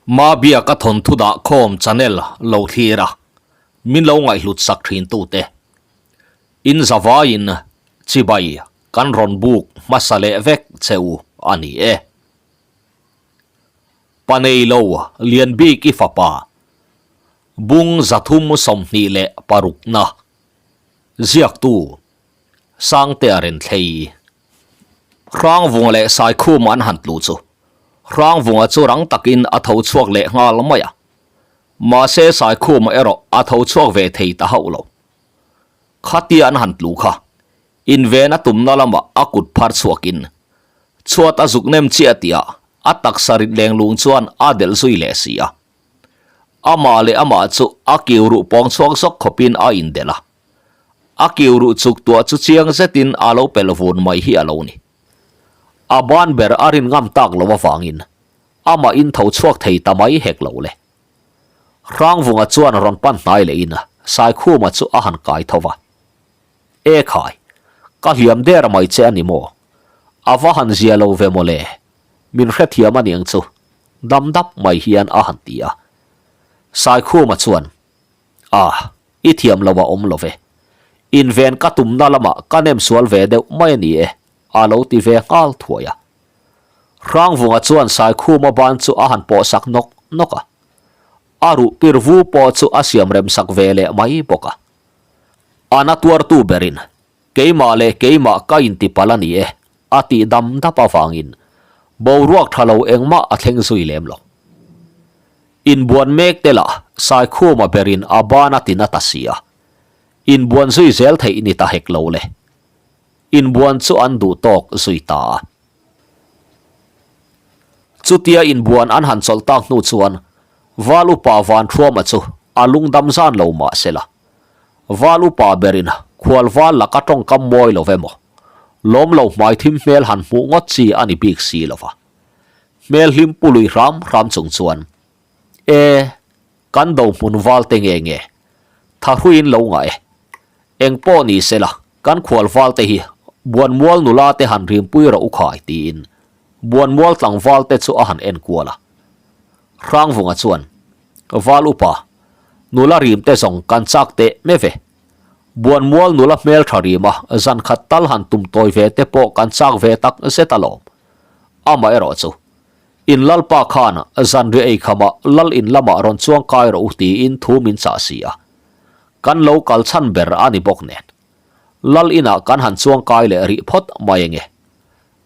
Mabiaka thawnthu dah khawm channel lo thlir a, min lo ngaihhlut sak thin tute. In zavaiin chibai kan rawn buk hmasa leh vek che u a ni e. Paneilo Lianbik i fapa Bung 326 na ziaktu Sangtea Renthlei. Hrangvunga leh Saikhuma an han tlu chu Hrangvunga chu rang takin a tho chhuak leh nghal mai a, mahse Saikhuma erawh a tho chhuak ve thei ta hauh lo. Khatia an han tlu kha inven a tumna lamah a kut phar chhuakin chhuat a zuk nem chiah tihah a taksa rit lenglung chuan a delh zui leh si a. Amah leh amah chu a kiu ruh pawng chhuak zawk khawpin a indelh a. A kiu ruh chuk tuah chu chiang zetin a lo pel vun mai hi a lo ni. A ban ber a rin ngam tak lo avangin amah in tho chhuak thei ta mai hek lo le. Hrangvunga chuan rawn pan hnai lehin Saikhuma chu a han kai tho va. E khai, ka hliam der mai che a ni maw? A va han zia lo ve maw le? Min hrethiam a niang chu, dam dap mai hian a han ti a. Saikhuma chuan, A, i thiam lo a awm lo ve. Inven ka tumna lamah ka nem sual ve deuh mai a ni e, a lo ti ve nghal thuai a. Hrangvunga chuan Saikhuma ban chu a han pawh sak nawk nawk a. A ruh pir vu pawh chu a siam rem sak ve leh mai bawk a. A na tuartu berin, Keimah leh keimah ka intipalh a ni e, a tih dam dap avangin boruak tha lo engmah a thleng zui lem lo. Inbuan mek te lah Saikhuma berin a ban a ti na ta si a, inbuan zui zel theih ni ta hek lo le. Inbuan chu an duh tawk zui ta a. Chutia inbuan an han chawlh tak hnu chuan Val upa Vanthuama chu a lungdam zan lo mah sela. Val upa berin khual val laka tawngkam mawi lo emaw, lawm lo hmai thim hmel han hmuh ngawt chi a ni bik si lo va. Hmel hlim pu lui hram hram chung chuan, E, kan do hmun val te nge nge, tha hruiin lo ngah e. Eng pawh ni sela, kan khual val te hi Buanmual nula te han rimpui rawh u khai tiin Buanmual tlangval te chu a han en kual a. Hrangvunga chuan, Val upa, nula rim te zawng kan chak teh me ve. Buanmual nula hmel tha rima zan khat tal han tum tawi ve te pawh kan chak ve tak zet alawm. Amaherawh chu, in lalpa khan zanriah ei khamah lal in lamah rawn chuang kai rawh u tiin thu min chah si a. Kan lo kal chhan ber a ni bawk nen. Lal inah kan han chuang kai leh rih phawt mai enge.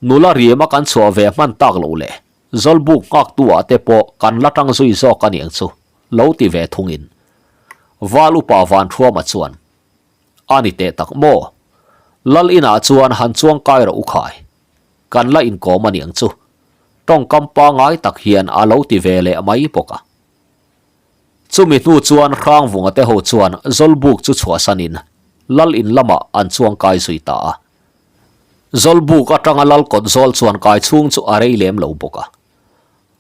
Nula rima kan chhuah ve hman tak loh le. Zawlbuk nghaktu-ah te pawh kan la tang zui zawk a niang chu, lo ti ve thungin. Val upa Vanthuama chuan, A ni teh tak maw? Lal inah chuan han chuang kai rawh u khai. Kan la inkawm a niang chu. Tawngkam pangai tak hian a lo ti ve leh mai bawk a. Chumi hnu chuan Hrangvunga te ho chuan Zawlbuk chu chhuahsanin Lal in lamah an chuang kai zui ta a. Zawlbuk atanga Lal kawt zawl chuan kai chhung chu a rei lem lo bawk a.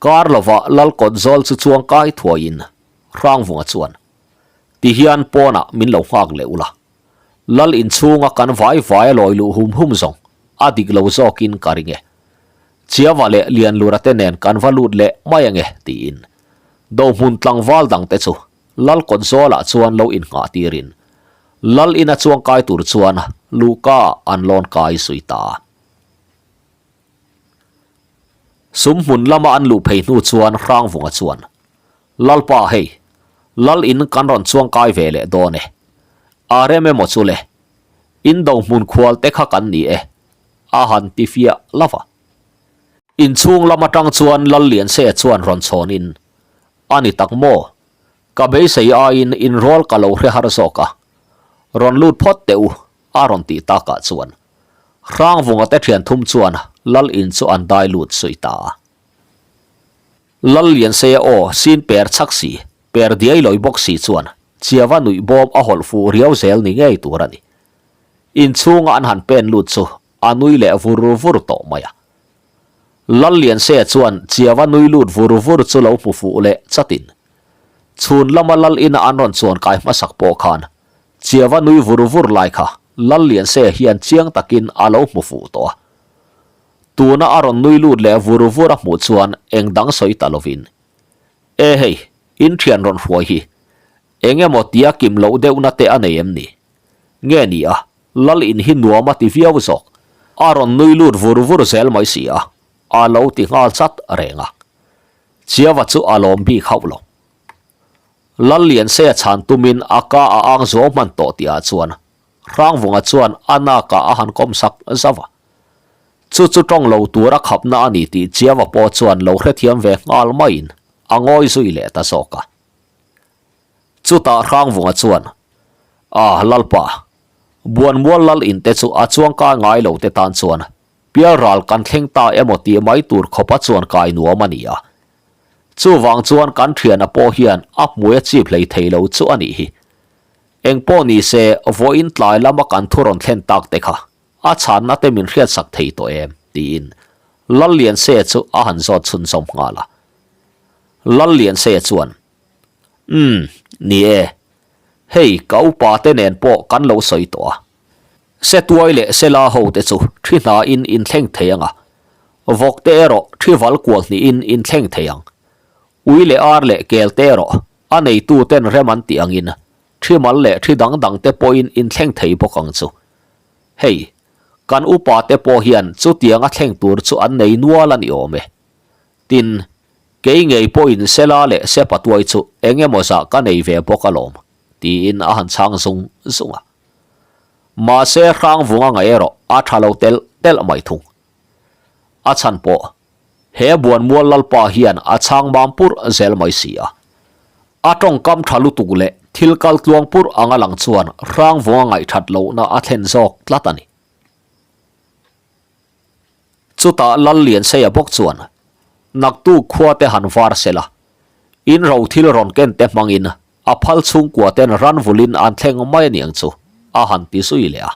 Kar lovah Lal kawt zawl chu chuang kai thuaiin Hrangvunga chuan, Ti hian pawnah min lo nghak leh ula. Lal inchhunga kan vai vai a lawi luh hum hum zawng a dik lo zawkin ka ring e. Chiava leh Lianlura te nen kan va lut leh mai ange tiin Dohmun tlangval dangte chu Lal kawt zawlah chuan lo innghah tirin Lal ina chuang kai tur chuan luhka ah an lawn kai zui ta a. Sum hmun lama an luh phei hnu chuan Hrangvunga chuan, Lalpa hei, Lal in kan rawn chuang kai ve leh dawn e. A rem emaw chu le, in dohmun khual te kha kan ni e, a han ti fiah lo va. Inchhung lam atang chuan Lal Lianse chuan rawn chhawnin, A ni tak maw? Ka beisei aiin inrawl ka lo hre har zawk a. Rawn lut phawt teh u, a rawn tih takah chuan Hrangvunga te thian thum chuan Lal in chu an dai lut zui ta a. Lal Lianseia aw sin per chak si, per diai lawi bawk si chuan Chiava nuih bawm a hawlh fuh riau zel ni ngei tur a ni. Inchhunga an han pen lut chu a nui leh vur vur tawh mai a. Lal Lianseia chuan Chiava nui lut vur vur chu lo hmu fuh leh chatin chhun lama Lal ina an rawn chuan kai hmasak pawh khan Chiava nui vur vur lai kha Lal Lianseia hian chiang takin a lo hmu fuh tawh a. Tuna a rawn nui lut leh vur vur a hmuh chuan eng dang sawi ta lovin. E hei, in thian rawn hruai hi eng emaw tia kim loh deuhna te a nei em ni? Nge ni a, lal in hi nuam a ti viau zawk. A rawn nui lut vur vur zel mai si a, a lo ti nghal chat reng a. Chiava chu a lawm bik hauh lo. Lal Lianseia chhan tumin a ka a ang zuau hman tawh tihah chuan Hrangvunga chuan a nakah a han kawm sak zauh a. Chu chu tawng lo tura khapna a ni tih Chiava pawh chuan lo hrethiam ve nghal maiin a ngawi zui leh ta zawk a. Chutah Hrangvunga chuan, A, Lalpa, Buanmual lal in te chu a chuangkai ngai lo te tan chuan pialral kan thleng ta emaw tih mai tur khawpa chuan kai nuam a ni a. Chuvang chuan kan thiana pawh hian a hmui a chip hlei thei lo chu a nih hi. Eng pawh ni se, vawiin tlai lama kan thu rawn thlen tak te kha a chhanna te min hriatsak thei tawh em? tiin Lallianseia chu a han zawt chhunzawm nghal a. Lallianseia chuan, Umm, ni e. Hei, ka upa te nen pawh kan lo sawi tawh a. Setuai leh Sela ho te chu thi hnain in thleng thei ang a, vawk te erawh thi val kual hnihin in thleng thei ang. Ui leh ar leh kel te erawh a neitu ten rem an tih angin thi mal leh thi dang dang te pawhin in thleng thei bawk ang chu. Hei, kan upa te pawh hian chutianga thleng tur chu an nei nual a ni awm e. Tin, kei ngei pawhin Sela leh Sepa tuai chu eng emaw zah ka nei ve bawk alawm, tiin a han chhang zung zung a. Mahse, Hrangvunga ngaih erawh a tha lo telh telh mai thung. A chhan pawh, he Buanmual Lalpa hian a chhang mam purh zel mai si a. A tawngkam tha lutuk leh thil kal tluang purh anga lang chuan Hrangvunga ngaih that lohna a thlen zawk tlat a ni. Chutah Lallianseia bawk chuan, Naktuk khua te han var se la, in ro thil rawn ken te hmangin a phal chhungkua ten ran vulin an thleng mai aniang chu, a han ti zui leh a.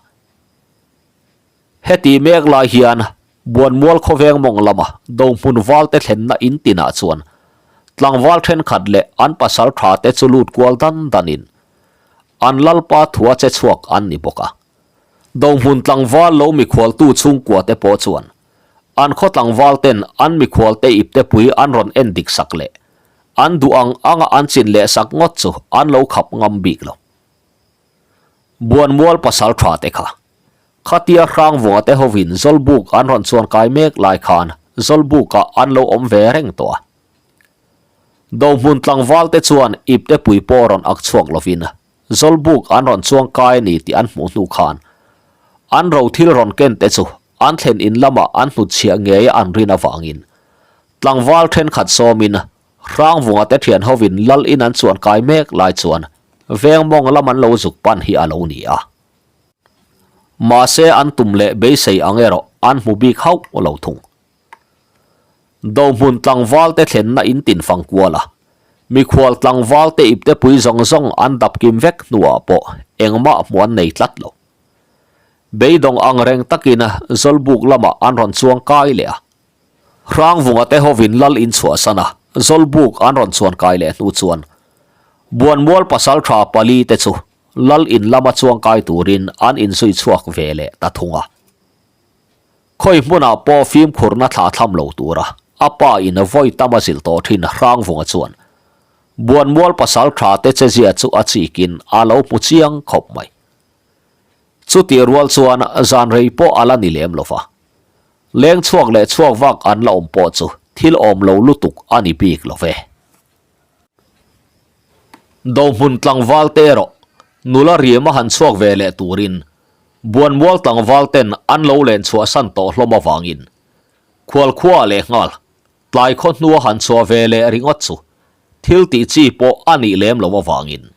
Heti mek lai hian Buanmual khawveng mawng lama Dohmun valte thlenna in tinah chuan tlangval thenkhat leh an pasal tha te chu lut kual dan danin an lalpa thua che chhuak an ni bawk a. Dohmun tlangval lo mikhualtu chhungkua te pawh chuan an khaw tlangval ten an mikhual te ipte pui an rawn en dik sak leh an duh ang anga an chin leh sak ngawt chu an lo khap ngam bik lo. Buanmual pasal tha te kha khatia Hrangvunga te hovin Zawlbuk an rawn chuan kai mek lai khan Zawlbukah an lo awm ve reng tawh a. Dohmun tlangval te chuan ipte pui pawh rawn ak chhuak lovin Zawlbuk an rawn chuang kai a ni tih an hmuh hnu khan an ro thil rawn ken te chu an thlen in lamah an hnutchhiah ngei a an rin avangin tlangval thenkhat sawmin Hrangvunga te thian hovin lal in an chuan kai mek lai chuan veng mawng lam an lo zuk pan hi a lo ni a. Mahse an tum leh beisei ang erawh an hmu bik hauh lo thung. Dohmun tlangval te thlenna in tin fang kual a, mikhual tlangval te ipte pui zawng zawng an dap kim vek hnuah pawh engmah hmuh an nei tlat lo. Beidawng ang reng takin Zawlbuk lamah an rawn chuang kai leh a. Hrangvunga te hovin lal in chhuahsan a, Zawlbuk an rawn chuan kai leh hnu chuan Buanmual pasaltha pali te chu lal in lama chuang kai turin an inzui chhuak ve leh ta thung a. Khawi hmunah pawh fimkhurna thlah thlam lo tura a pa in vawi tam a zilh tawh thin Hrangvunga chuan Buanmual pasal tha te chezia chu a chikin a lo hmu chiang khawp mai. Chutih rual chuan zan rei pawh a la ni lem lo va, leng chhuak leh chhuak vak an la awm pawh chu thil awm lo lutuk a ni bik lo ve. Dohmun tlangval te erawh nula riam a han chhuak ve leh turin Buanmual tlangval ten an lo len chhuahsan tawh hlawm avangin Khualkhua leh nghal tlai khaw hnua han chhuah ve leh ringawt chu thil tih chi pawh a nih lem lo avangin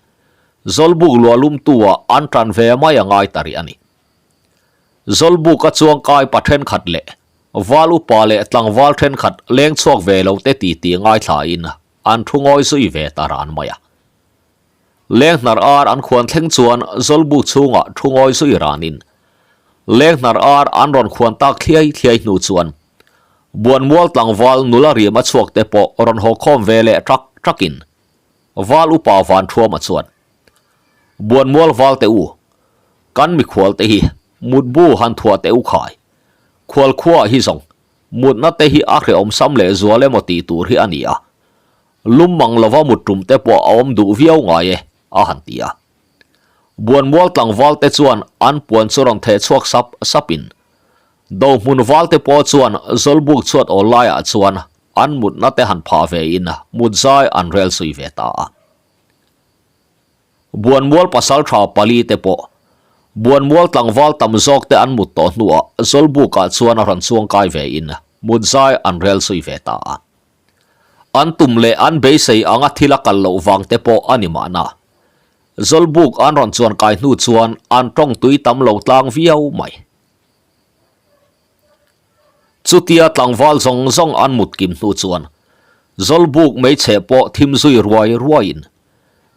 Zawlbuk luahlumtu ah an tan ve mai a ngai ta rih a ni. Zawlbuk a chuangkai pa thenkhat leh Val upa leh tlangval thenkhat leng chhuak ve lo te titi ngaithlain an thu ngawi zui ve ta ran mai a. Leng hnar ar an khuan thleng chuan Zawlbuk chhungah thu ngawi zui ranin leng hnar ar an rawn khuan tak thliai thliai hnu chuan Buanmual tlangval nula riam a chhuak te pawh rawn haw khawm ve leh ṭak ṭakin Val upa Vanthuama chuan Buanmual val te u, kan mikhual te hi mutbu han thuah teh u khai. Khualkhua hi zawng mutna te hi a hrehawm sam leh zual emaw tih tur hi a ni a. Lum mang lova mut tum te pawh a awm duh viau ngai e, a han ti a. Buanmual tlangval te chuan an puan chu rawn theh chhuak sap sap in, Dohmun val te pawh chuan Zawlbuk chhuat awl laiah chuan an mutna te han phah ve in mut zai an rel zui ve ta a. Buanmual pasaltha pali te pawh Buanmual tlangval tam zawk te an mut tawh hnuah Zawlbukah chuan a rawn chuang kai ve in mut zai an rel zui ve ta a. An tum leh an beisei anga thil a kal loh vang te pawh a ni mahna. Zawlbuk an rawn chuan kai hnu chuan an tawng tui tam lo tlang viau mai. Chutia tlangval zawng zawng an mut kim hnu chuan Zawlbuk meichhe pawh thim zui ruai ruaiin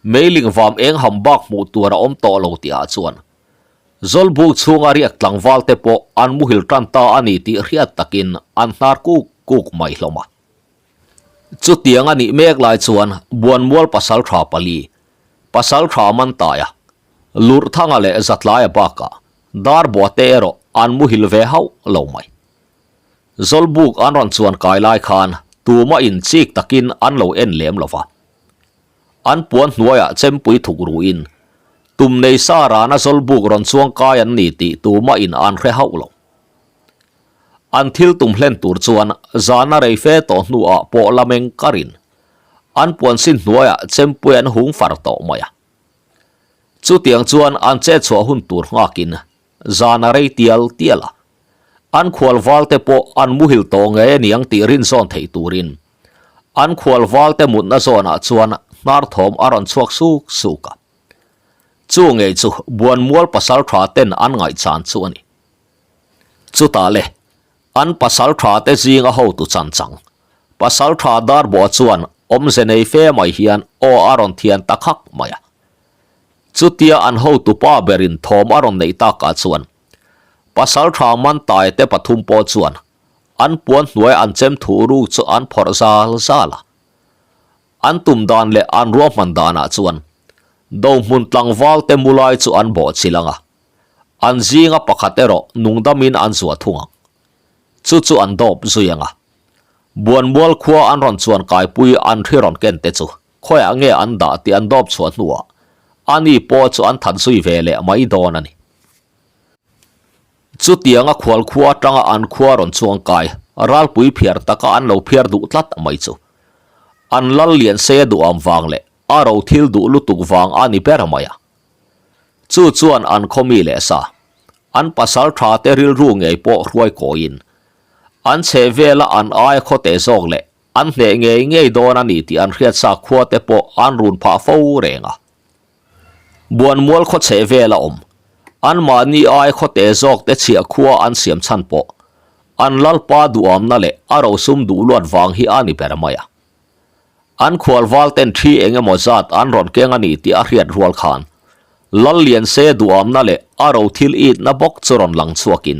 meiling vam eng ham bak hmuh tur a awm tawh lo tihah chuan Zawlbuk chhunga riak tlangval te pawh an muhil tan ta a ni tih hriat takin an hnar kuk kuk mai hlawm a. Chutiang a nih mek lai chuan Buanmual pasaltha pali, pasaltha Mantaia, Lurhthanga leh Zatlaia bakah Darbuate erawh an muhil ve hauh lo mai. Zawlbuk an rawn chuan kai lai khan tumah in chik takin an lo en lem lo va. An puan hnuaiah chempui thuk ruin tum nei sa rana zawlbuk rawn chuang kai an ni tih tumah in an hre hauh lo. An thil tum hlen tur chuan zana rei fe tawh hnuah pawh la meng karin an puan sin hnuaiah chempui an hung far tawh mai a. Chutiang chuan an chet chhuah hun tur nghakin zan a rei tial tial a, an khual valte pawh an muhil tawh ngei a niang tih rinzawn theih turin an khual valte mutna zawnah chuan hnar thawm a rawn chhuak suk suk a. Chu ngei chu Buanmual pasaltha ten an ngaihchan chu a ni. Chutah le, an pasaltha te zinga hotu chan chang, pasaltha Darbuah chuan awmze nei fe mai hian aw a rawn thian ta khak mai a. Chutia an hotu pa berin thawm a rawn neih takah chuan pasaltha Mantaia te pathum pawh chuan an puan hnuai an chem thuh ruk chu an phawrh zal zal a. An tum dan leh an ruahman danah chuan Dohmun tlangval te mu lai chu an bawhchilh ang a. An zinga pakhat erawh nungdamin an zuah thung ang. Chu chu an dawp zui ang a. Buanmual khua an rawn chuan kaipui an hri rawn ken te chu khawiah nge an dah tih an dawp chhuah hnuah ani pawh chu an that zui ve leh mai dawn a ni. Chutianga khual khua atanga an khua rawn chuang kai ralpui phiar taka an lo phiar duh tlat mai chu an lal lian se duham vang leh a ro thil duh lutuk vang a ni ber mai a. Chu chuan an khaw mi leh sa, an pasal tha te rilru ngei pawh hruai kawiin, an chheh vela an aia khaw teh zawk leh an hneh ngei ngei dawn a ni tih an hriat sa khua te pawh an run phah fo reng a. Buanmual khaw chheh vela awm, anmahni aia khaw teh zawk te chhiah khua an siam chhan pawh an lalpa duhamna leh a rosum duh luat vang hi a ni ber mai a. An khual val ten thi eng emaw zat an rawn keng a ni tih a hriat rual khan Lallianse duhamna leh a ro thil itna bawk chu rawn lang chhuakin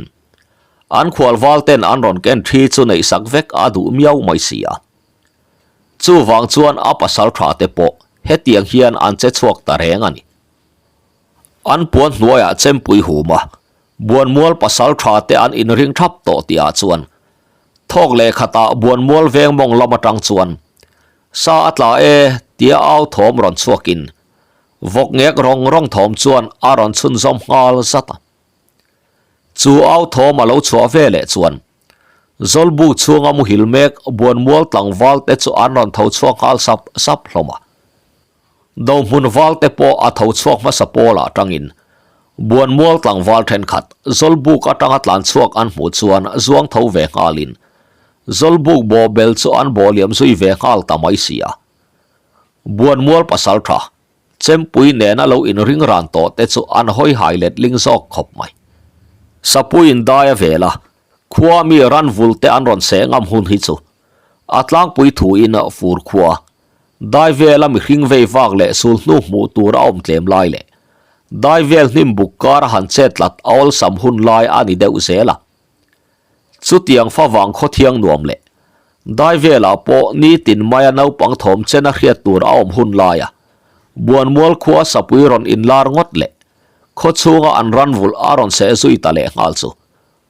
an khual val ten an rawn ken thi chu neihsak vek a duh miau mai si a. Chuvang chuan a pasal tha te pawh hetiang hian an che chhuak ta reng a ni. An puan hnuaiah chempui hum a, Buanmual pasal tha te an inring thap tawh tihah chuan Thawk leh khatah Buanmual veng mawng lam atang chuan Sa a tla e tia au thawm rawn chhuakin vawk ngek rawng rawng thawm chuan a rawn chhunzawm nghal zat a. Chu au thawm a lo chhuah ve leh chuan Zawlbuk chhunga muhil mek Buanmual tlangval te chu an rawn tho chhuak nghal sap sap hlawm a. Dohmun valte pawh a tho chhuak hmasa pawlah tangin Buanmual tlangval thenkhat Zawlbuk atanga tlan chhuak an hmuh chuan zuang tho ve nghalin Zawlbuk bawhbel chu an bawh liam zui ve nghal ta mai si a. Buanmual pasal tha Chempui nena lo inring ran tawh te chu an hawi hai let ling zawk khawp mai. Sapuiin dai a vel a, khua mi ran vul te an rawn seh ngam hun hi chu a tlangpui thuin fur khua Dai vela mihring vei vak leh sul hnu hmuh tur a awm tlem lai leh dai vel hnim buk kar a han chet tlat a awlsam hun lai a ni deuh zel a. Chutiang favang khawthiang nuam leh dai velah pawh nitin maia naupang thawm chena hriat tur a awm hun laia Buanmual khua sapui rawn inlar ngawt leh khaw chhunga an ran vulh a rawn seh zui ta leh nghal chu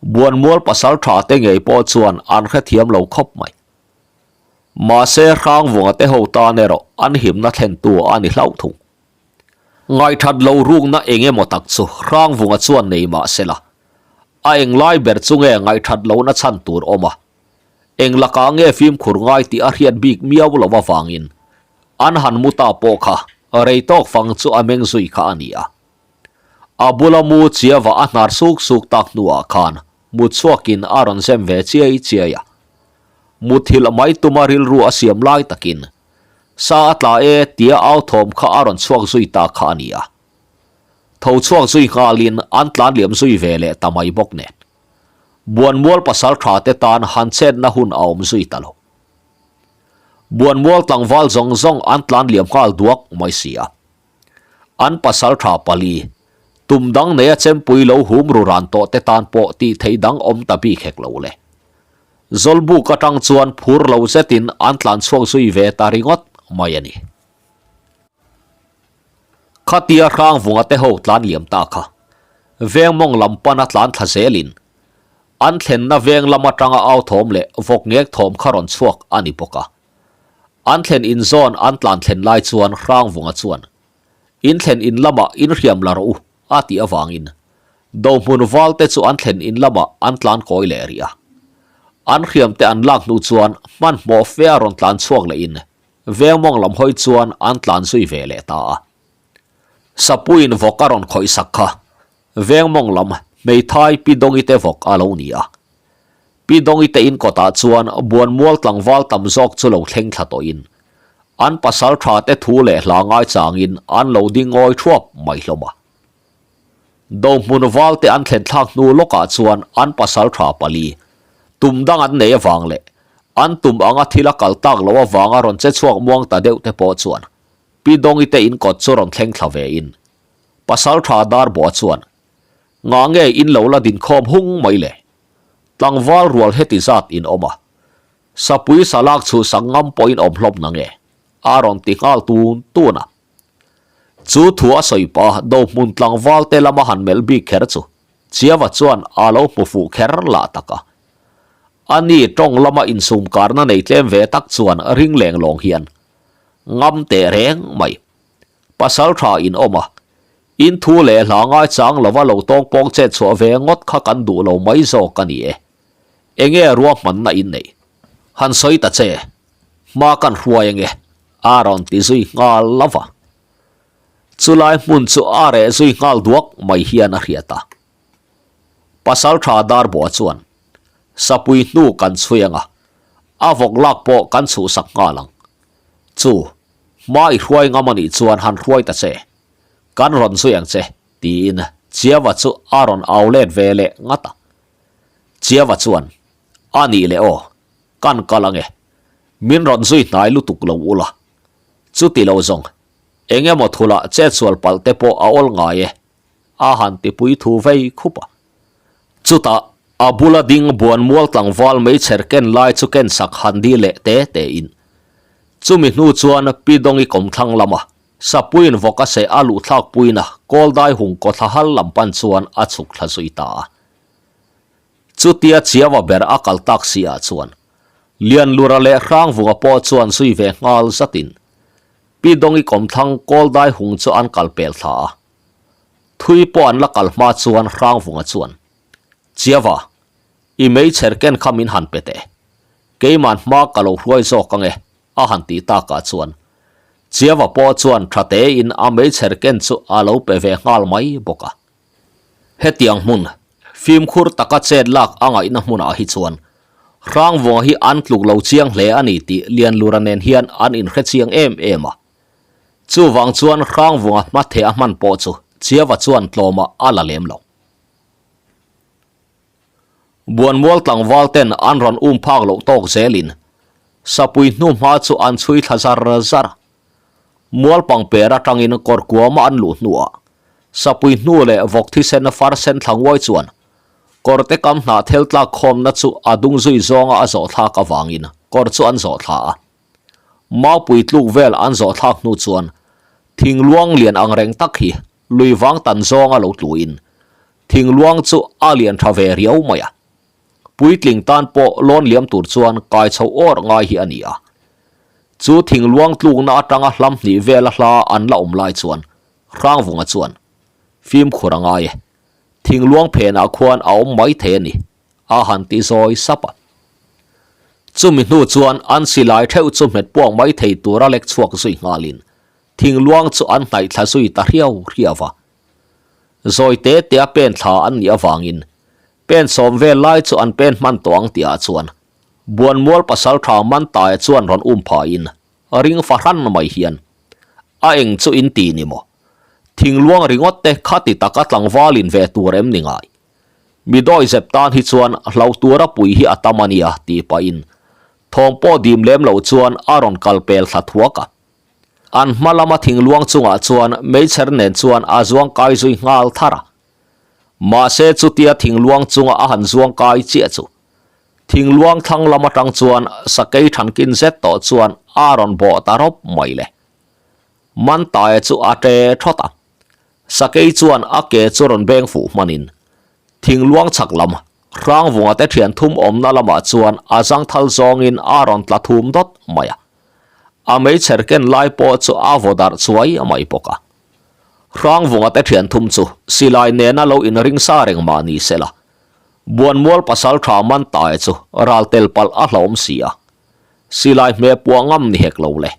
Buanmual pasal tha te ngei pawh chuan an hrethiam lo khawp mai. Mahse Hrangvunga te ho tan erawh an himna thlentu a ni hlauh thung. Ngaihthat lo rukna eng emaw tak chu Hrangvunga chuan nei mah sela, a englai ber chu nge ngaihthat lohna chhan tur awm a, eng lakah nge fimkhur ngai tih a hriat bik miau lo avangin an han mu ta pawh kha rei tawk fang chu a meng zui kha a ni a. A bula mu chiava a hnar suk suk tak hnuah khan mut chhuakin a rawn zem ve chiai chiai a. Muthilh mai tuma rilru a siam lai takin sa a tla e tia au thawm kha a rawn chhuak zui ta kha a ni a. Tho chhuak zui nghalin an tlan liam zui ve leh ta mai bawk nen. Buanmual pasal tha te tan han chetna hun a awm zui ta lo. Buanmual tlangval zawng zawng an tlan liam nghal duak mai si a. An pasal tha pali, tum dang neia chempui lo hum ru ran tawh te tan pawh tih theih dang awm ta bik hek lo le. Zawlbuk atang chuan phur lo zetin an tlan chhuak zui ve ta ringawt mai a ni. Khatia Hrangvunga te ho tlan liam ta kha, veng mawng lam pana tlan thla zelin an thlenna veng lam atanga au thawm leh vawk ngek thawm kha rawn chhuak a ni bawk a. An thlen in zawn an tlan thlen lai chuan Hrangvunga chuan, In thlen in lamah in hriam la rawh u, a tih avangin Dohmun valte chu an thlen in lamah an tlan kawi leh rih a. An hriamte an lak hnu chuan hmanhmawh fe a rawn tlan chhuak lehin veng mawng lam hawi chuan an tlan zui ve leh ta a. Sapuiin vawk a rawn khawih sak kha veng mawng lam hmeithai Pi Dongi te vawk a lo ni a. Pi Dongi te in kawtah chuan Buanmual tlangval tam zawk chu lo thleng thla tawhin an pasal tha te thu leh hla ngai changin an lo ding ngawi thuap mai hlawm a. Dohmun valte an thlen thlak hnu lawkah chuan an pasal tha pali tum dang an nei avang leh an tum anga thil a kal tak loh avanga rawn che chhuak muang ta deuh te pawh chuan Pi Dongi te in kawt chu rawn thleng thla ve in pasal tha Darbuah chuan Ngah nge in lo la din khawm hung mai le? Tlangval rual heti zat in awm a, Sapui salak chhuhsak ngam pawhin awm hlawm na nge? a rawn ti nghal tun tun a. Chu thu a sawi pah Dohmun tlangval te lama han melh bik kher chu Chiava chuan a lo hmu fuh kher lah tak a. A ni tawng lama insum karna nei tlem ve tak chuan ring leng lawng hian ngam teh reng mai. Pasal tha in awm a, in thu leh hla ngaichang lova lo tawng pawng chet chhuah ve ngawt kha kan duh lo mai zawk a ni e. Enge ruahmanna in neih? Han sawi ta che, hma kan hruai ange, a rawn ti zui nghal lo va. Chulai hmun chu a reh zui nghal duak mai hian a hriat a. Pasal tha Darbuah chuan, Sapui hnu kan chhui anga, a vawk lak pawh kan chhuhsak nghal ang. Chu, hma i hruai ngam anih chuan han hruai ta che. Kan rawn zui ang che, tiin Chiava chu a rawn au let ve leh ngat a. Chiava chuan, A nih leh aw, kan kal ange. Min rawn zui hnai lutuk lo ula. Chuti lo zawng, eng emaw thulah chetsual palh te pawh a awl ngai e, a han tipui thu vei khup a. Chutah, a bula ding buanmual tlangval meichher ken lai chu ken sak han di leh te tein. Chumi hnu chuan Pi Dongi kawmthlang lama Sapuiin vawk a seh a luhthlak puina Kawldai hung kawthla hal lam pan chuan a chhuk thla zui ta a. Chutia Chiava ber a kal tak si ah chuan Lianlura leh Hrangvunga pawh chuan zui ve nghal zatin Pi Dongi kawmthlang Kawldai hung chu an kal pel thla a. Thui pawh an la kal hma chuan Hrangvunga chuan, Chiava, i meichher ken kha min han pe teh. Keiman hma ka lo hruai zawk ange a han tih takah chuan Chiava pawh chuan tha tein a meichher ken chu a lo pe ve nghal mai bawk a. Hetiang hmun, fimkhur taka chet lak a ngaihna hmunah hi chuan Hrangvunga hi an tluk lo chiang hle a ni tih Lianlura nen hian an inhre chiang em em a. Chuvang chuan Hrangvunga hmatheh a hman pawh chu Chiava chuan tlawmah a la lem lo. Buanmual tlangval ten an rawn um phak loh tawk zelin Sapui hnuhma chu an chhui thla zar zar a. Mual pangper atangin kawr kuama an luh hnuah Sapui hnu leh vawk thisen far sen thla nguai chuan kawrte kam hnah thel tlak khawmna chu a dung zui zawnga a zawh thlak avangin kawr chu an zawh thla a. Maupui tluk vel an zawh thlak hnu chuan thing luang lian ang reng tak hi lui vang tan zawnga lo tluin Thing luang chu a lian tha ve riau mai a. Puitling tan pawh lawn liam tur chuan kai chho awr ngai hi a ni a. Chu thingluang tlukna atanga hlam hnih vela hla an la awm lai chuan Hrangvunga chuan, Fimkhur a ngai e. Thingluang phenah khuan a awm mai thei a ni, a han ti zawi sap a. Chumi hnu chuan an silai theuh chu hmet puak mai thei tura lek chhuak zui nghalin thingluang chu an hnaih thla zui ta hriau hriau a. Zawi te tea pen thla an nih avangin pen sawm vel lai chu an pen hman tawh ang tihah chuan Buanmual pasaltha Mantaia chuan rawn um phahin ring fahran mai hian a eng chu in ti ni maw? Thingluang ringawt te khati taka tlangvalin ve tur em ni ngai? Mi dawi zep tan hi chuan hlo tura pui hi a tam a nia tih pahin thawm pawh dim lem lo chuan a rawn kal pel thla thuak a. An hma lama thingluang chungah chuan meichher nen chuan a zuang kai zui nghal thar a. Mahse chutia thingluang chunga a han zuang kai chiah chu thingluang thlang lam atang chuan sakei thankin zet tawh chuan a rawn bawh ta rawp mai le. Mantaia chu a ṭe thawt a. Sakei chuan a ke chu rawn beng fuh hmanin thingluang chhak lam Hrangvunga te thian thum awmna lamah chuan a zangthal zawngin a rawn tla thum dawt mai a. A meichher ken lai pawh chu a vaw darh chuai mai bawk a. Hrangvunga te thian thum chu silai nena lo inring sa reng mah ni se la, Buanmual pasal tha man tae chu ral tel palh a hlauhawm si a, silai hmeh puah ngam ni hek lo le.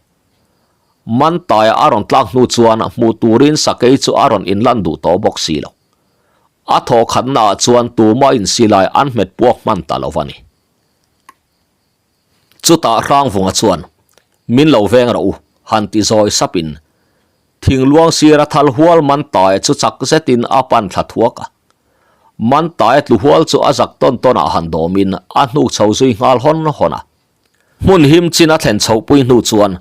Man taia a rawn tlak hnu chuan hmuh turin sakei chu a rawn inlan duh tawh bawk si lo. A thawh khatnaah chuan tumah in silai an hmet puak hman ta lo va ni. Chutah Hrangvunga chuan, Min lo veng rawh u, han ti zawi sapin thingluang sira thal hual man taia chu chak zetin a pan thla thuak a. Man taia tlu hual chu a zak tawn tawnah han dawmin a hnuk chho zui nghal hawn hawn a. Hmun him chin a thlen chhohpui hnu chuan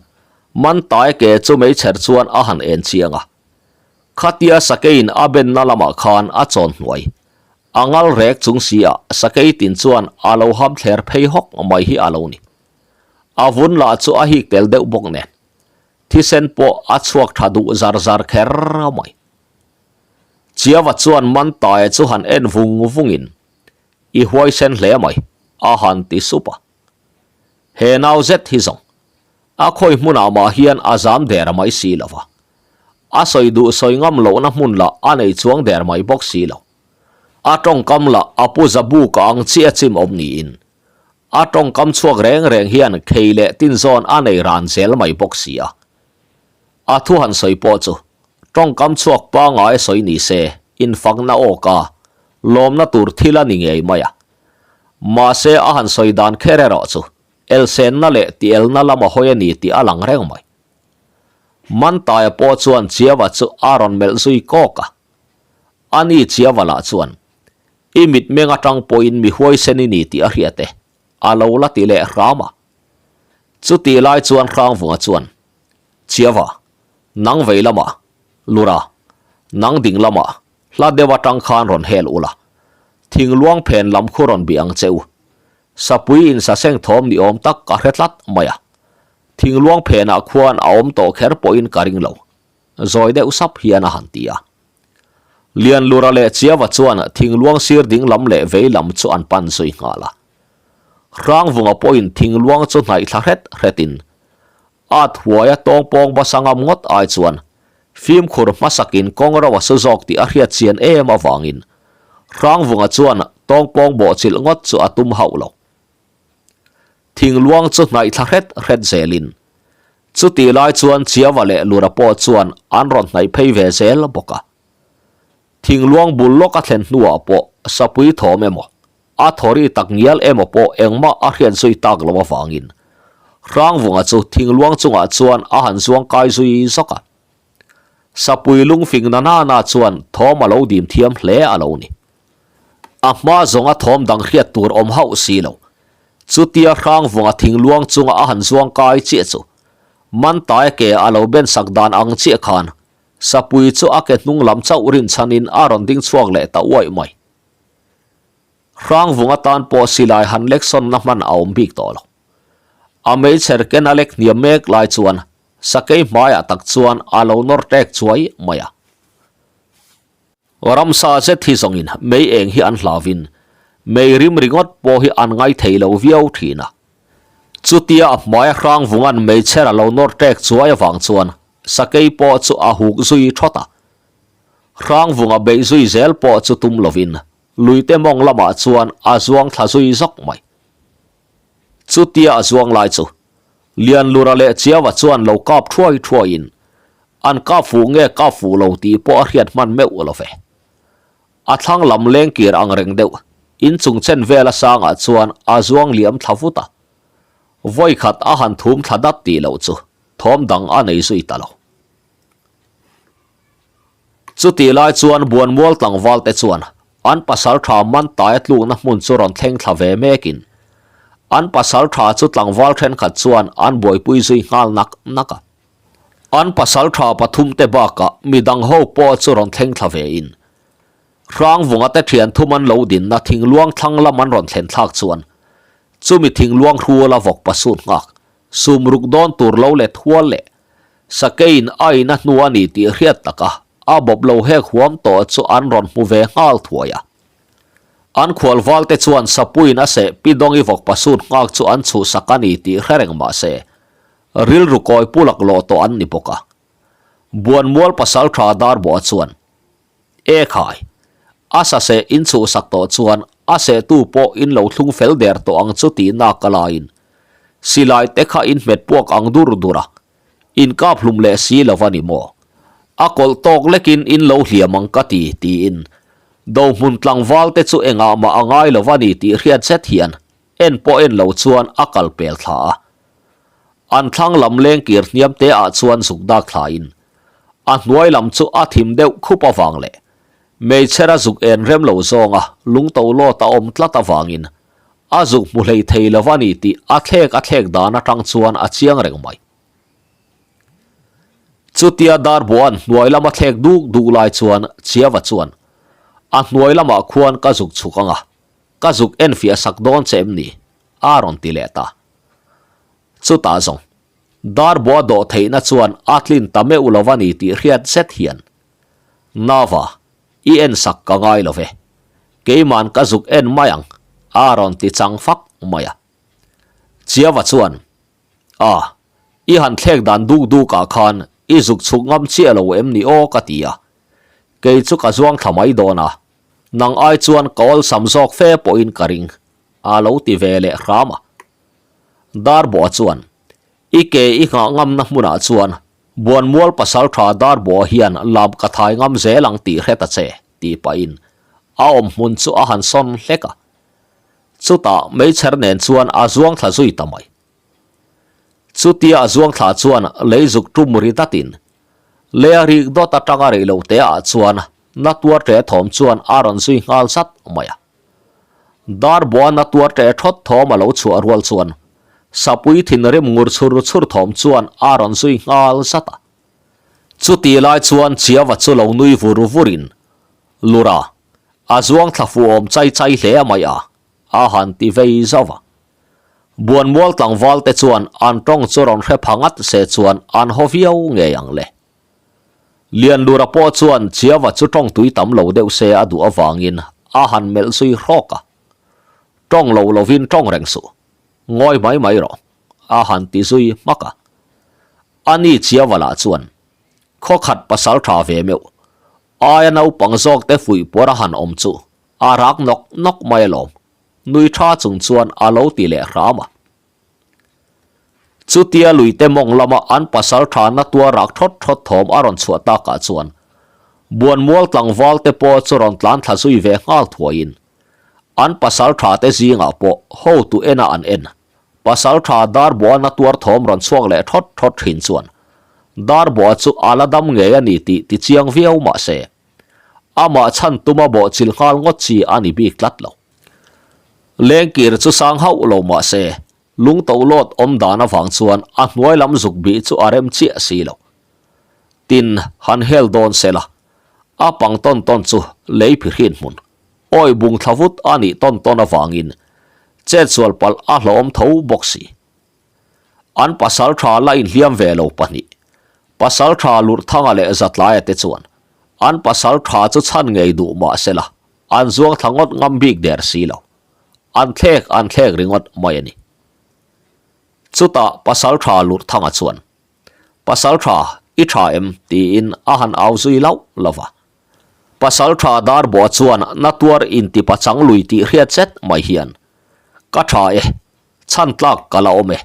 man taia ke chu meichher chuan a han en chiang a. Khatia sakeiin a benna lamah khan a chawn hnuai. A ngal rek chung si a, sakei tin chuan a lo ham thler phei hawk mai hi a lo ni. A vun lah chu a hik tel deuh bawk nen. Thisen pawh a chhuak tha duh zar zar kher mai. Chiava chuan man taia chu han en vung vungin, I huaisen hle mai, a han ti sup a. He nau zet hi zawng, a khawi hmunah mah hian a zam der mai si lo va. A sawi duh sawi ngam lohna hmun lah a nei chuang der mai bawk si lo. A tawngkam lah a pu Zabuka ang chiah chim awm niin, a tawngkam chhuak reng reng hian khei leh tinzawn a nei ran zel mai bawk si a. A thu han sawi pawh chu tawngkam chhuak pangngai sawi ni se infakna awka lawmna tur thil a ni ngei mai a. Mahse a han sawi dan kher erawh chu elsenna leh tielna lama hawi a ni tih a lang reng mai. Mantaia pawh chuan Chiava chu a rawn melh zui kawk a. Ani Chiava lah chuan, I mitmeng atang pawhin mi huaisen i ni tih a hriat e, a lo la ti leh hram a. Chutih lai chuan Hrangvunga chuan, Chiava, nang vei lamah, Lura, nang ding lamah, hla deuh atang khan rawn hel ula, thingluang phen lam khu rawn bih ang che u. Sapui insaseng thawm ni awm tak ka hre tlat mai a. Thingluang phenah khuan a awm tawh kher pawhin ka ring lo, zawi deuh sap hian a han ti a. Lianlura leh Chiava chuan thingluang sir ding lam leh vei lam chu an pan zui nghal a. Hrangvunga pawhin thingluang chu hnaih thla hret hretin at huaia tawngpawng basa ngam ngawt ai chuan fimkhur hmasakin kawng ro a su zawk tih a hriat chian em avangin Hrangvunga chuan tawngpawng bawhchilh ngawt chu a tum hauh lo. Thingluang chu hnaih thla hret hret zelin chutih lai chuan Chiava leh Lura pawh chuan an rawn hnaih phei ve zel bawk a. Thingluang bul lawk a thlen hnuah pawh sapui thawm emaw, a thawri tak ngial emaw pawh engmah a hriat zui tak lo avangin Hrangvunga chu thingluang chungah chuan a han zuang kai zui zawk a. Sapui lungfing na na na chuan thawm a lo dim thiam hle a lo ni. A hma zawnga thawm dang hriat tur awm hauh si lo. Chutia Hrangvunga thingluang chunga a han zuang kai chiah chu Mantaia ke a lo ben sak dan ang chiah khan Sapui chu a ke hnung lam chauh rinchhanin a rawn ding chhuak leh ta uaih mai. Hrangvung atan pawh silai han lek sawnna hman a awm bik tawh lo. A meichher ken a lek hniam mek lai chuan sakei hmaiah tak chuan a lo nawr tek chuai mai a. Ramsa zet hi zawngin mei eng hi an hlauvin mei rim ringawt pawh hi an ngai thei lo viau thin a. Chutia a hmaia Hrangvunga'n meichher a lo nawr ṭek chuai avang chuan sakei pawh chu a huk zui ṭhawt a. Hrangvunga beih zui zel pawh chu tum lovin luite mawng lamah chuan a zuang thla zui zawk mai. Chutia a zuang lai chu Lianlura leh Chiaua chuan lo kap thuai thuaiin an kap fuh nge kap fuh lo tih pawh a hriat hman meuh lo ve. A thlang lam lengkir ang reng deuh inchung chen vela sangah chuan a zuang liam thla vut a. Vawikhat a han thum thla dat tih loh chu thawm dang a nei zui ta lo. Chutih lai chuan Buanmual tlangval te chuan an pasal tha man taia tlukna hmun chu rawn thleng thla ve mekin an pasal tha chu tlangval thenkhat chuan an buaipui zui nghal nak nak a. An pasal tha pathum te bakah midang ho pawh chu rawn thleng thla ve in Hrangvunga te thian thum an lo dinna thingluang thlang lam an rawn thlen thlak chuan chumi thingluang hruala vawk pasut nghak sumruk dawn tur lo let hual leh Sakeiin a ina hnu a ni tih hriat taka a bawp lo hek huam tawh chu an rawn hmu ve nghal thuai a. An khual valte chuan Sapuiin a seh pi Dawngi vawk pasut nghak chu an chhuhsak a ni tih hre reng mah se, rilru kawi pu laklawh tawh an ni bawk a. Buanmual pasaltha Darbuah chuan, E khai, a sa seh in chhuhsak tawh chuan a sehtu pawh in lo thlung fel der tawh ang chu tih nak a laiin silai te kha in hmet puak ang dur dur a, in kap hlum leh si lo va ni maw? A kawlh tawk lekin in lo hliam ang ka ti, tiin Dohmun tlangval te chu engah mah a ngai lo va ni tih hriat zet hian en pawh en lo chuan a kal pel thla a. An thlang lam lengkir hniam te ah chuan zuk dak thlain a hnuai lam chu a thim deuh khup avang leh meichher a zuk en rem lo zawnga lungto lawt a awm tlat avangin a zuk hmu hlei thei lo a ni tih a thlek a thlek dan atang chuan a chiang reng mai. Chutia Darbua'n hnuai lama thlek duk duk lai chuan Chiava chuan a hnuai lamah khuan ka zuk chhuk anga ka zuk enfiah sak dawn che em ni? a rawn ti leh ta. Chutah zawng, Darbua dawh theihna chuan a tlin ta meuh lo a ni tih hriat zet hian, Nava, i en sak ka ngai lo ve. Keiman ka zuk en mai ang, a rawn ti chang fak mai a. Chiava chuan, A, i han thlek dan duk dukah khan i zuk chhuk ngam chiah lo em ni aw ka ti a. Kei chu ka zuang thla mai dawn a, nang ai chuan ka awlsam zawk fe pawhin ka ring, a lo ti ve leh hram a. Darbuah chuan, I ke i nghah ngamna hmunah chuan Buanmual pasaltha Darbuah hian lam ka thai ngam zel ang tih hre ta che, tih pahin a awm hmun chu a han sawn hlek a. Chutah meichher nen chuan a zuang thla zui ta mai. Chutia a zuang thla chuan lei zuk tum ri datin lei a rik dawt atanga rei lo te ah chuan na tuar ṭe thawm chuan a rawn zui nghal zat mai a. Darbuah na tuar ṭe ṭhawt thawm a lo chhuah rual chuan Sapui thinrim ngur chhur chhur thawm chuan a rawn zui nghal zat a. Chuti lai chuan Chiava chu lo nui vur vurin, Lura, a zuang thla fuh awm chai chai hle mai a, a han ti vei zauh a. Buanmual tlangval te chuan an tawng chu rawn hre pha ngat se chuan an haw viau ngei ang le. Lianlura pawh chuan Chiava chu tawng tui tam lo deuh se a duh avangin a han melh zui hrawk a. Tawng lo lovin tawng reng suh, ngawi mai mai rawh, a han ti zui hmak a. Ani Chiava lah chuan, Khawkhat pasal tha ve meuh, aia naupang zawk te fuih puar a han awm chu a rak nawk nawk mai alawm, Nui tha chung chuan a lo ti leh hram a. Chutia luite mawng lama an pasal tha na tuar rak thawt thawt thawm a rawn chhuah takah chuan Buanmual tlangval te pawh chu rawn tlan thla zui ve nghal thuaiin an pasal tha te zingah pawh hotu ena an en pasal tha Darbuah na tuar thawm rawn chhuak leh thawt thawt thin chuan Darbuah chu a la dam ngei a ni tih ti chiang viau mah se Amah chhan tuma bawhchilh nghal ngawt chi a ni bik tlat lo. Lengkir chu sang hauh lo mah se, lungto lawt awm dan avang chuan a hnuai lam zuk bih chu a rem chiah si lo. Tin, han hel dawn se la, a pang tawn tawn chu lei phihrin hmun, awi bung thla vut a nih tawn tawn avangin chetsual palh a hlawm tho bawk si. An pasal tha la inhliam ve lo pahnih, pasal tha Lurhthanga leh Zatlaia te chuan an pasal tha chu chhan ngei duh mah se la, an zuang thla ngawt ngam bik der si lo. An thlek an thlek ringawt mai a ni. Chutah Pasalṭha Lurhthanga chuan, Pasalṭha, i ṭha em? tiin a han au zui lauh lauh va. Pasalṭha Darbuah chuan na tuar intipachang lui tih hriat zet mai hian, Ka ṭha e, chhan tlak ka la awm e.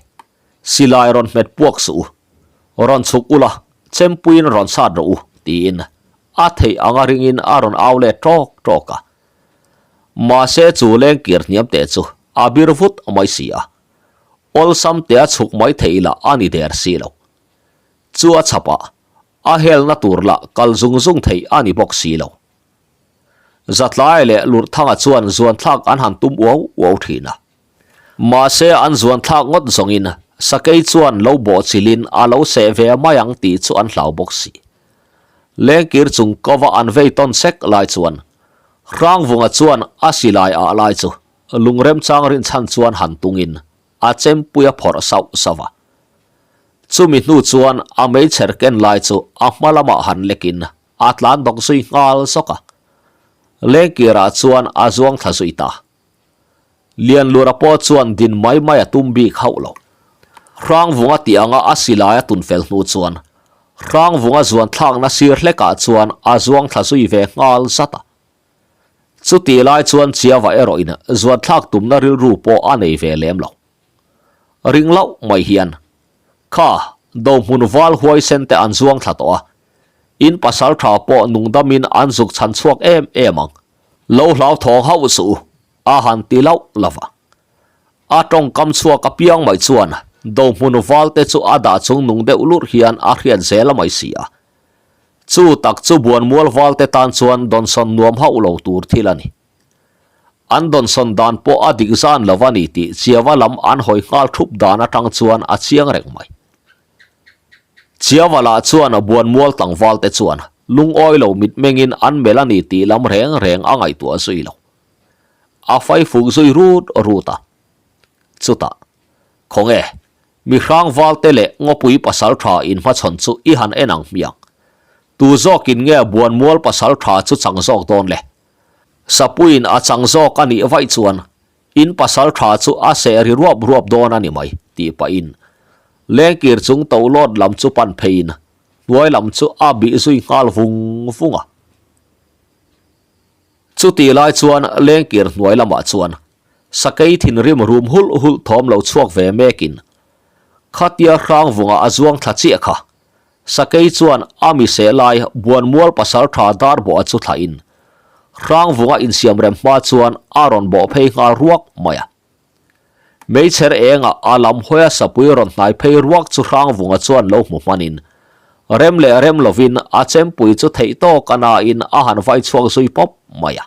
Silai rawn hmet puak suh u. Rawn chhuk ula, chempuiin rawn sat rawh u, tiin a theih anga ringin a rawn au let ṭawk ṭawk a. Mahse chu lengkir hniam teh chu a bir vut mai si a. Awlsam tea chhuk mai theih lah a ni der si lo. Chu a chhapah a helna tur lah kal zung zung theih a ni bawk si lo. Zatlai leh Lurhthanga chuan zuanthlak an han tum uau uau thin a. Mahse an zuanthlak ngawt zawngin sakei chuan lo bawhchilhin a lo seh ve mai ang tih chu an hlau bawk si. Lengkir chung kova an vei tawn sek lai chuan Hrangvunga chuan a silai ah lai chu lungremchang rinchhan chuan han tungin a chempui a phawrh sauh sauh a. Chumi hnu chuan a meichher ken lai chu a hma lamah han lekin a tlan bawk zui nghal zawk a. Lengkirah chuan a zuang thla zui ta. Lianlura pawh chuan din mai mai a tum bik hauh lo. Hrangvunga tih anga a silai a tun fel hnu chuan Hrangvunga zuan thlakna sir hlekah chuan a zuang thla zui ve nghal zat a. Chutih lai chuan Chiava erawhin zuan thlak tumna rilru pawh a nei ve lem lo. Ring loh mai hian, Kha, dohmun val huaisen te an zuang thla tawh a, in pasal tha pawh nungdamin an zuk chhan chhuak em em ang. Lo hlauthawng hauh suh u, a han ti lauh lo va. A tawngkam chhuak apiang mai chuan dohmun val te chu a dah chung nung deuh lurh hian a hriat zel mai si a. Chu tak chu Buanmual val te tan chuan dawnsawn nuam hauh lo tur thil a ni. An dawnsawn dan pawh a dik zan lo a ni tih Chiava lam an hawi nghal thup dan atang chuan a chiang reng mai. Chiava lah chuan Buanmual tlangval te chuan lungawi lo mitmengin an melh a ni tih lam reng reng a ngaihtuah zui lo. A faifuk zui rut rut a. Chutah, Khawnge, mi hrangval te leh ngawpui pasal tha inhmachhawn chu i han en ang hmiang. Tu zawkin nge Buanmual pasal tha chu chang zawk dawn le? Sapuiin a chang zawk a nih vaih chuan in pasal tha chu a seh ri ruap ruap dawn a ni mai, tih pahin lengkir chung tohlawt lam chu pan pheiin hnuai lam chu a bih zui nghal vung vung a. Chutih lai chuan lengkir hnuai lamah chuan sakei thinrim rum hulh hulh thawm lo chhuak ve mekin khatia hrangvunga a zuang thla chiah kha Sakei chuan a mi seh lai Buanmual pasaltha Darbawha chu thlahin Hrangvunga insiamrem hma chuan a rawn bawh phei nghal ruak mai a. Meichher engah a lam hawia sapui rawn hnai phei ruak chu Hrangvunga chuan lo hmu hmanin rem leh rem lovin a chempui chu theih tawk a nain a han vai chhuak zui pawp mai a.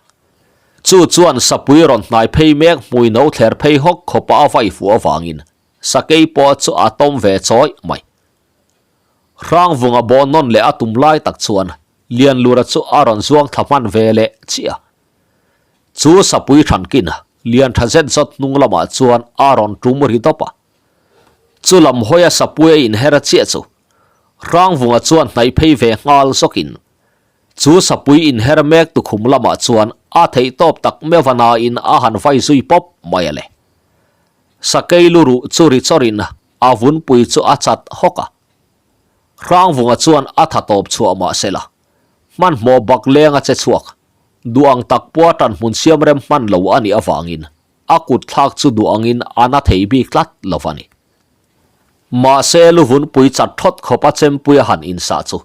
Chu chuan sapui rawn hnai phei mek hmui no thler phei hawk khawpa a vai fuh avangin sakei pawh chu a tawm ve chawih mai. Hrangvunga baw nawn leh a tum lai tak chuan Lianlura chu a rawn zuang thla hman ve leh chiah a. Chu sapui thankin lian tha zet zawt hnung lamah chuan a rawn tum ri dawp a. Chu lam hawia sapui a inher chiah chu Hrangvunga chuan hnaih phei ve nghal zawkin chu sapui inher mek tukhum lamah chuan a theihtawp tak meuh nain a han vai zui pawp mai a le. Sakei luruh chu ri chawrin A vunpui chu a chat hawk a. Hrangvunga chuan a tha tawp chhuah mah se la, hmanhmawh bak leng a che chhuak. Duh ang tak pawha tan hmun siam rem hman lo a nih avangin a kut thlak chu duh angin a na thei bik tlat lo a ni. Mahse lu vunpui chat thawt khawpa chempui a han insah chu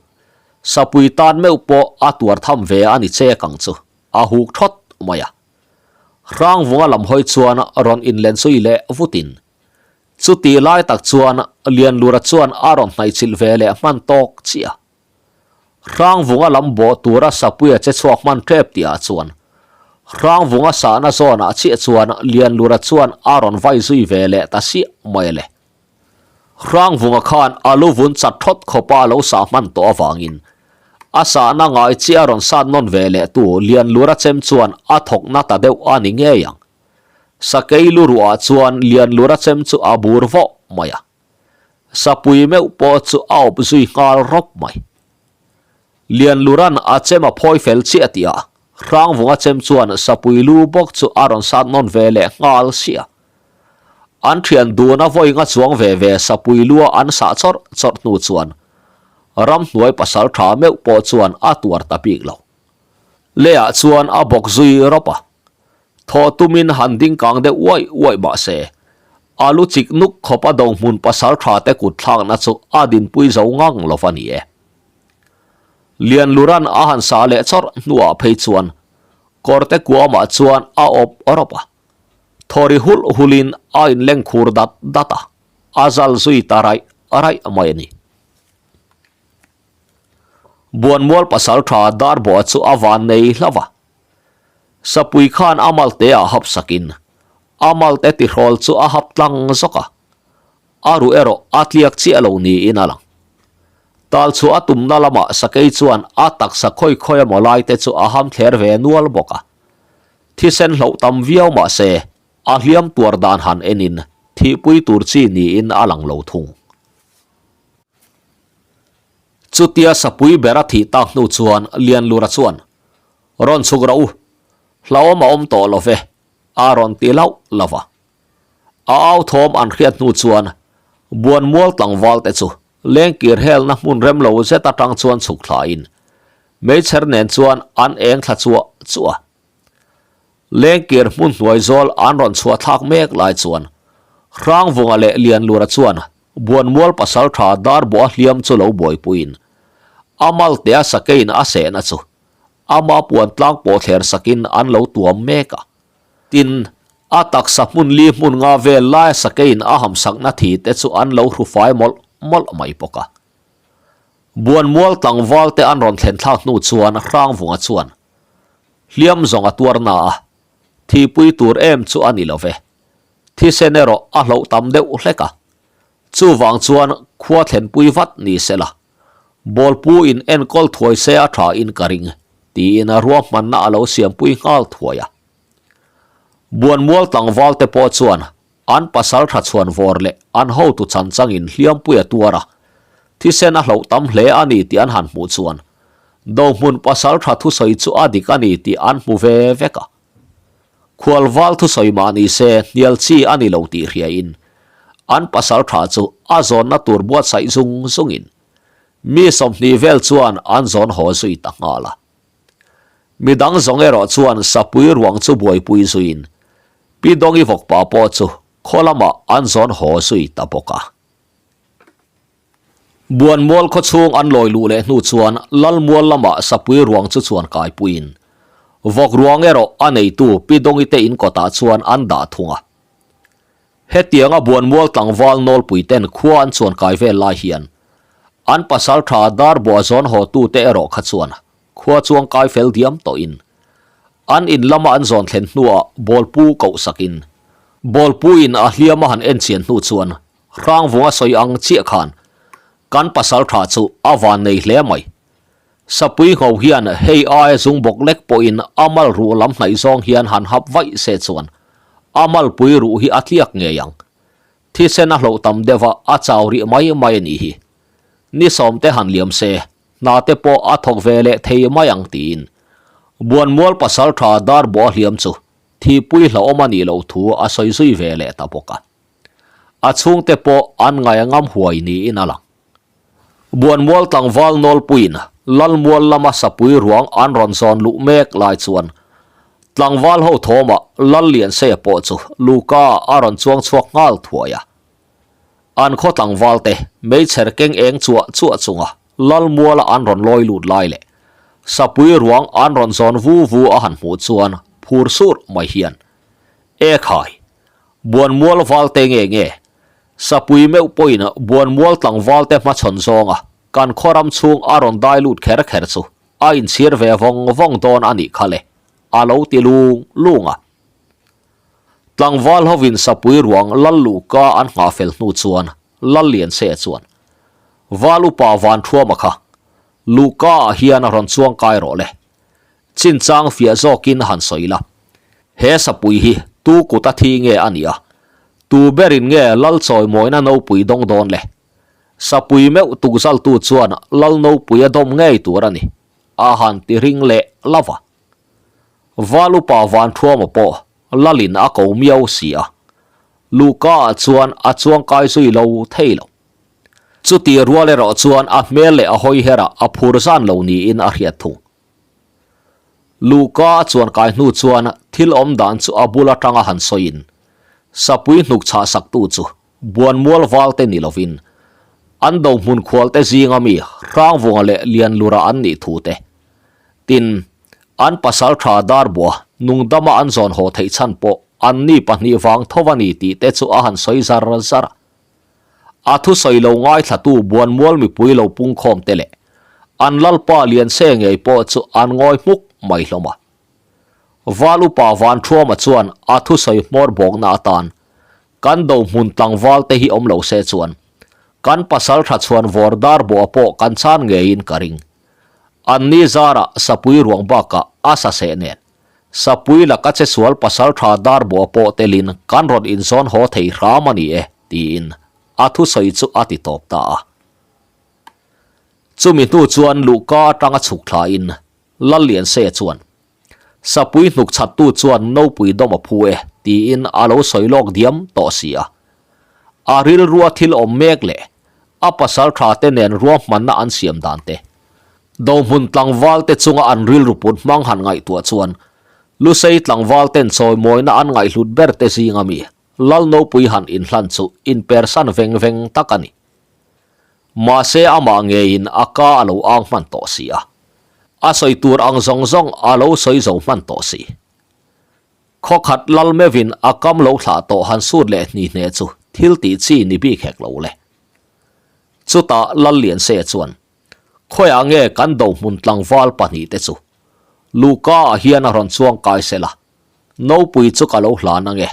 sapui tan meuh pawh a tuar tham ve a ni chek ang chu a huk thawt mai a. Hrangvunga lam hawi chuan rawn inlen zui leh vutin Chutih lai tak chuan Lianlura chuan a rawn hnaihchilh ve leh hman tawk chiah a. Hrangvunga lam bawh tura Sapuia che chhuak hman tep tihah chuan Hrangvunga sahna zawnah chiah chuan Lianlura chuan a rawn vai zui ve leh ta siah mai a le. Hrangvunga khan a lu vun chat thawt khawpa a lo sah hman tawh avangin a sahna ngai chiah a rawn sat nawn ve leh tu Lianlura chem chuan a thawkna ta deuh a ni ngei ang. Sakei lu ruah chuan Lianlura chem chu a bur vawh mai a. Sapui meuh pawh chu a awp zui nghal rawp mai. Lianlura'n a chem a phawi fel chiah tih ah Hrangvunga chem chuan Sapui lu bawk chu a rawn sat nawn ve leh nghal siah. An thian dun a vawi nga chuang ve ve sapui lua an sah chawrh chawrh hnu chuan ramhnuai pasal tha meuh pawh chuan a tuar ta bik lo. Leiah chuan a bawk zui rawp a. Thawh tumin han ding kang deuh uaih uaih mah se, a lu chik nuk khawp a dohmun pasal tha te kut thlakna chu a dinpui zo ngang lo va ni e. Lianluran a han sah leh chawrh hnuah phei chuan kawrte kuamah chuan a awp rawp a. Thawri hulh hulhin a inleng khur dat dat a, a zal zui ta raih raih mai a ni. Buanmual pasal tha Darbaw chu a van nei hlauh a. Sapui khan a malte ah hap sakin a malte tihrawl chu a hap tlang zawk a, a ruh erawh a tliak chiah lo niin a lang. Tal chhuah a tumna lamah sakei chuan a taksa khawi khawi emaw lai te chu a ham thler ve nual bawk a. Thisen hloh tam viau mah se, a hliam tuar dan han enin thihpui tur chi niin a lang lo thung. Chutia sapui ber a thih tak hnu chuan Lianlura chuan, Rawn chhuk rawh u, hlauhawm a awm tawh lo ve, a rawn ti lauh lauh a. A au thawm an hriat hnu chuan Buanmual tlangval te chu lengkir helna hmun rem lo zet atang chuan chhuk thlain meichher nen chuan an eng thla chuah chuah a. Lengkir hmun hnuai zawl an rawn chhuah thlak mek lai chuan Hrangvunga leh Lianlura chuan Buanmual pasaltha Darbuah hliam chu lo buaipuiin a maltea sakeiin a sehna chu ama puan tlang pawh thler sakin an lo tuam mek a. Tin, a taksa hmun li hmun nga vel laia sakeiin a hamsakna thi te chu an lo hrufai mawlh mawlh mai bawk a. Buanmual tlangval te an rawn thlen thlak hnu chuan Hrangvunga chuan hliam zawng a tuar na a, thihpui tur em chu a ni lo ve. Thisen erawh a hloh tam deuh hlek a, chuvang chuan khua thlenpui vat ni se la, Bawlpu in enkawl thuai se a tha in ka ring, tiin a ruahmanna a lo siampui nghal thuai a. Buanmual tlangval te pawh chuan an pasal tha chhuan vawr leh an hotu chan changin hliampui a tuar a, thisen a hloh tam hle a ni tih an han hmuh chuan Dohmun pasal tha thusawi chu a dik a ni tih an hmu ve vek a. Khualval thusawi mah ni se hnial chi a ni lo tih hriain an pasal tha chu a zawnna tur buatsaih zung zungin mi 20 vel chuan an zawn haw zui ta nghal a. Midang zawng erawh chuan sapui ruang chu buaipui zuiin Pi Dawngi vawkpa pawh chu khaw lamah an zawn haw zui ta bawk a. Buanmual khaw chhung an lawi luh leh hnu chuan Lalmual lamah sapui ruang chu chuan kaipuiin vawk ruang erawh a neitu Pi Dawngi te in kawtah chuan an dah thung a. Hetianga Buanmual tlangval nawlpui ten khua an chuan kai vel lai hian an pasal tha Darbuah zawn haw tute erawh kha chuan khua chuang kai fel diam tawhin an in lama an zawn thlen hnuah bawlpu koh sakin bawlpuin a hliam a han en chian hnu chuan Hrangvunga sawi ang chiah khan kan pasal tha chu a van nei hle mai. Sapui ngho hian hei aia zung bawk lek pawhin a mal ruh lam hnaih zawng hian han hap vaih se chuan a malpui ruh hi a tliak ngei ang. Thisen a hloh tam deuh a, a chau rih mai mai a nih hi. Ni sawmte han liam se, hna te pawh a thawk ve leh thei mai ang tiin Buanmual pasal tha Darbuah hliam chu thihpui hlauhawm a nih loh thu a sawi zui ve leh ta bawk a. A chhungte pawh an ngaih a ngam huai niin a lang. Buanmual tlangval nawlpuiin Lalmual lama sapui ruang an rawn zawn luh mek lai chuan tlangval ho thawmah Lallianseia pawh chu Luka a rawn chuang chhuak nghal thuai a. An khaw tlangval te meichher keng eng chuah chuah chunga Lalmuala an rawn lawi lut lai leh sapui ruang an rawn zawn vu vu a han hmuh chuan phur sur mai hian, E khai! Buanmual valte nge nge? Sapui meuh pawhin Buanmual tlangvalte hmachhawn zawnga kan khaw ram chhung a rawn dai lut kher kher chu a inchhir ve vawng vawng dawn a nih kha le, a lo ti lung lung a. Tlangval hovin Sapui ruang Lal Luhka an nghah fel hnu chuan Lal Lianse chuan, Val upa Vanthuama kha Luhka ah hian a rawn chuang kai rawh le. Chinchang fiah zawkin han sawi la. He sapui hi tu kut a thi nge a nia? Tu berin nge Lal chawimawina nopui dawng dawn le? Sapui meuh tukzaltu chuan Lal nopui a dawm ngei tur a ni, a han ti ring leh lo va. Val upa Vanthuama pawh Lalin a ko miau si a. Luhka ah chuan a chuangkai zui lo thei lo. Chuti rual erawh chuan a hmel leh a hawi herah a phur zan lo niin a hriat thung. Luhka a chuankai hnu chuan thil awm dan chu a bul atanga han sawiin sapui hnuk chhah saktu chu Buanmual valte ni lovin an do hmun khualte zinga mi Hrangvunga leh Lianlura an nih thu te, tin, an pasal tha Darbua nungdama an zawn haw theih chhan pawh anni pahnih vang tho a ni tih te chu a han sawi zar zar a. A thusawi lo ngaithlatu Buanmual mipui lo pungkhawm te leh an Lalpa Lianse ngei pawh chu an ngawi hmuk mai hlawm a. Val upa Vanthuama chuan a thusawi hmawr bawkna atan kan do hmun tlangval te hi awm lo se chuan kan pasal tha chhuan vawr dar bawh pawh kan chan ngeiin ka ring. Anni zarah sapui ruang bakah a sa seh nen Sapui laka che sual pasal tha dar bawh pawh telin kan rawn inzawn haw thei hram a ni e, tiin a thusawi chu a ti tawp ta a. Chumi hnu chuan luhka atanga chhuk thlain Lallianseia chuan, Sapui hnuk chhattu chuan nopui dawm a phu e, tiin a lo sawi lawk diam tawh si a. A rilrua thil awm mek leh a pasal tha te nen ruahmanna an siam dan te, Dohmun tlangval te chunga an rilru put hmang han ngaihtuah chuan Lusei tlangval ten chawimawina an ngaihhlut ber te zinga mi Lalnopui han inhlan chu inpersan veng veng tak a ni. Mahse amah ngeiin a ka a lo ang hman tawh si a, a sawi tur ang zawng zawng a lo sawi zo hman tawh si. Khawkhat lal meuhin a kam lo thlah tawh han sut leh hni hne chu thil tih chi ni bik hek lo le. Chutah Lallianseia chuan Khawiah nge kan do hmun tlangval pahnihte chu? Luhka ah hian a rawn chuang kai sel a, Nopui chu ka lo hlan ange,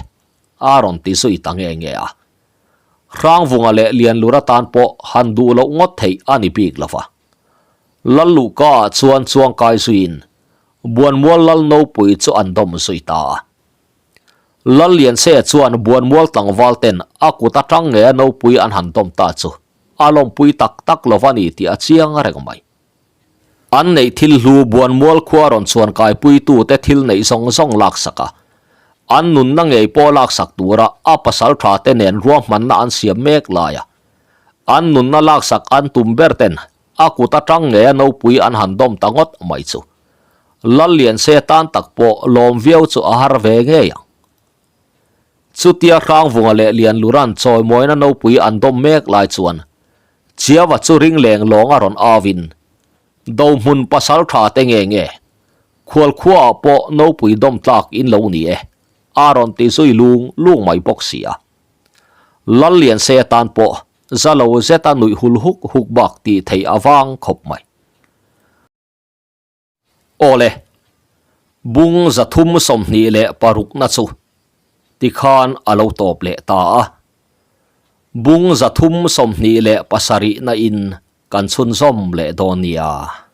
a rawn ti zui ta nge nge a. Hrangvunga leh Lianlura tan pawh han duh loh ngawt theih a ni bik lo va. Lal Luhka ah chuan chuang kai zuiin Buanmual Lal Nopui chu an dawm zui ta a. Lal Lianseia chuan Buanmual tlangval ten a kut atang nge a Nopui an han dawm ta chu A lawmpui tak tak lo va ni tih a chiang reng mai. An neih thil hlu Buanmual khua rawn chuan kaipuitute thil neih zawng zawng laksak a, an nunna ngei pawh laksak tura a pasal tha te nen ruahmanna an siam mek lai a, an nunna laksak an tum ber ten a kut atang ngei a nopui an han dawm ta ngawt mai chu Lallianse tan tak pawh lawm viau chu a har ve ngei ang. Chutia Hrangvunga leh Lianlura'n chawimawina nopui an dawm mek lai chuan Chiava chu ring leng lawng a rawn auin, Dohmun pasal tha te nge nge, khualkhuaah pawh nopui dawm tlak in lo ni e, a rawn ti zui lung lung mai bawk si a. Lallianse atan pawh za lo zeta nuih hul huk huk bak tih theih a vang khawp mai. Awle, bung 326na chu tikhan a lo tawp leh ta a. Bung 327na in kan chhunzawm leh dawn nia.